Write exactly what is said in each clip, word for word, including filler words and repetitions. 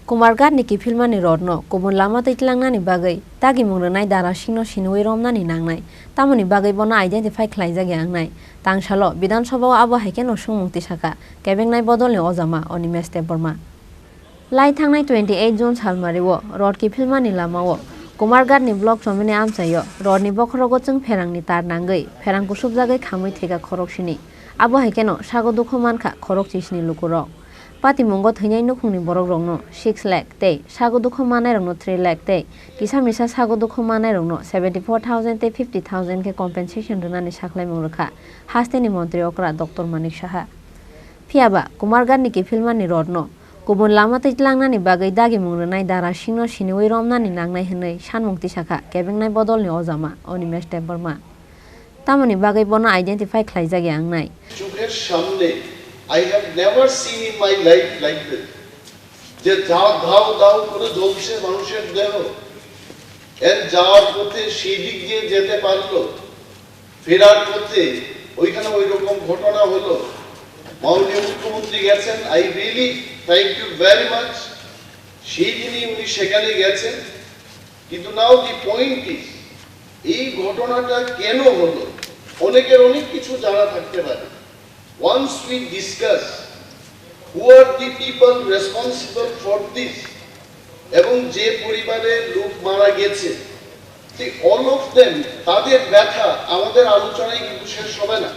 Kumarghat ni kiphilmani road no kubun lama twi tlangnani bagwi dagimung rwnai Dara Singh no siniwi romnani nangnai, tamoni bagwi bono identify khlaijak ya wngnai. Tangsalo Bidhan Sabha o abo hai kheno swngmung tisakha kebengnai bodol ni ojama Animesh Debbarma. Lai thangnai twenty eight June salmari o road kiphilmani lama o Kumarghat ni block chomini amchai o road ni bokhorogo chwng pherang ni tar nangwi pherang kusubjagwi khamwi thwikha khorok sini. Abo hai kheno sago dukhu mankha khorok chisni lukurok. Patimungo thwinai nukhungni borokrokno six lakh tei sago dukhu manairokno three lakh tei kisa misa sago dukhu manairokno seventy four thousand tei fifty thousand khe compensation rwnani sakhlaimung rwkha hasteni montri okra Doctor Manik Saha. Phiyaba Kumarghat ni kiphilmani road no kubun lama twi tlangnani bagwi dagimung rwnai Dara Singh no siniwi romnani nangnai hwnwi sanmung tisakha kebengnai bodolni ojama Animesh Debbarma. Tamoni bagwi bono identify khlaijak ya wngnai. চোখের সামনে, I have never seen in my life like this, যে ধাও ধাও ধাও করে জ্বলছে মানুষের দেহ। এর যাওয়ার পথে সেই দিক দিয়ে যেতে পারলো, ফেরার পথে ওইখানে ওই রকম ঘটনা হলো। মাননীয় মুখ্যমন্ত্রী গেছেন, I really thank you very much। সেই দিনই উনি সেখানে গেছেন। কিন্তু now the point is, এই ঘটনাটা কেন হলো? অনেকের অনেক কিছু জানা থাকতে পারে। Once we discuss who are the people responsible for this, এবং যে পরিবারের লোক মারা গেছে, ঠিক all of them, তাদের ব্যথা আমাদের আলোচনায় কিন্তু শেষ হবে না।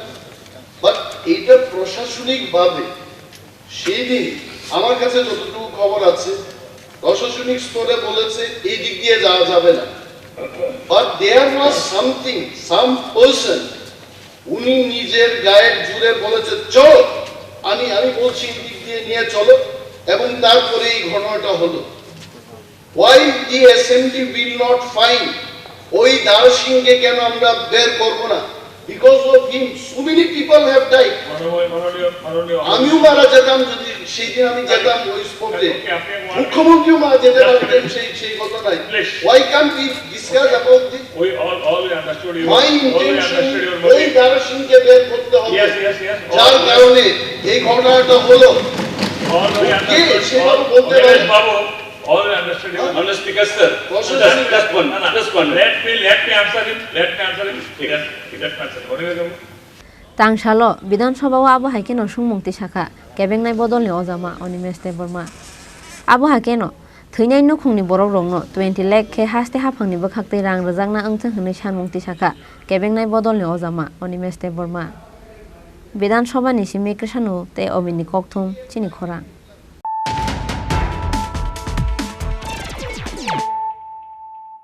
বাট এইটা প্রশাসনিকভাবে সেই দিন আমার কাছে যতটুকু খবর আছে, প্রশাসনিক স্তরে বলেছে এই দিক দিয়ে যাওয়া যাবে না। But there was something, some person, উনি নিজের গায়ের জোরে বলেছে, "চলো, আমি, আমি বলছি এই দিক দিয়ে নিয়ে চলো," এবং তারপরে এই ঘটনাটা হলো। Why the assembly will not find? ওই দারা সিংকে কেন আমরা বের করব না? Because of him, so many people have died. মাননীয়, মাননীয়, মাননীয় আমিও মারা যেতাম যদি সেই দিন আমি যেতাম ওই স্পটে। ওকে, আপনি এক মুখ্যমন্ত্রীও মারা যেতে পারতেন সেই, সেই ঘটনায়। Please. Why can't we discuss about this? We all, all we understood you. My intention, ওই দারা সিংকে বের করতে হবে। Yes, yes, yes. যার কারণে এই ঘটনাটা হলো। All we understood. কে সেভাবে বলতে পারে? বাবু, All we understood you. Honorable Speaker, sir. Just, just one, just one. Let me, let me answer him. Let me answer him. He just, he just answer. What is it? Tangsalo Bidhan Sabha o abo hai kheno swngmung tisakha kebengnai bodolni ojama Animesh Debbarma. Abo hai kheno thwinai nukhungni borokrokno twenty lakh khe haste haphangni bwkhaktwi rang rwjakna wngthung hwnwi sanmung tisakha kebengnai bodolni ojama Animesh Debbarma. Bidhan Sabha ni simi Krisano tei Obini kokthum chini khorang.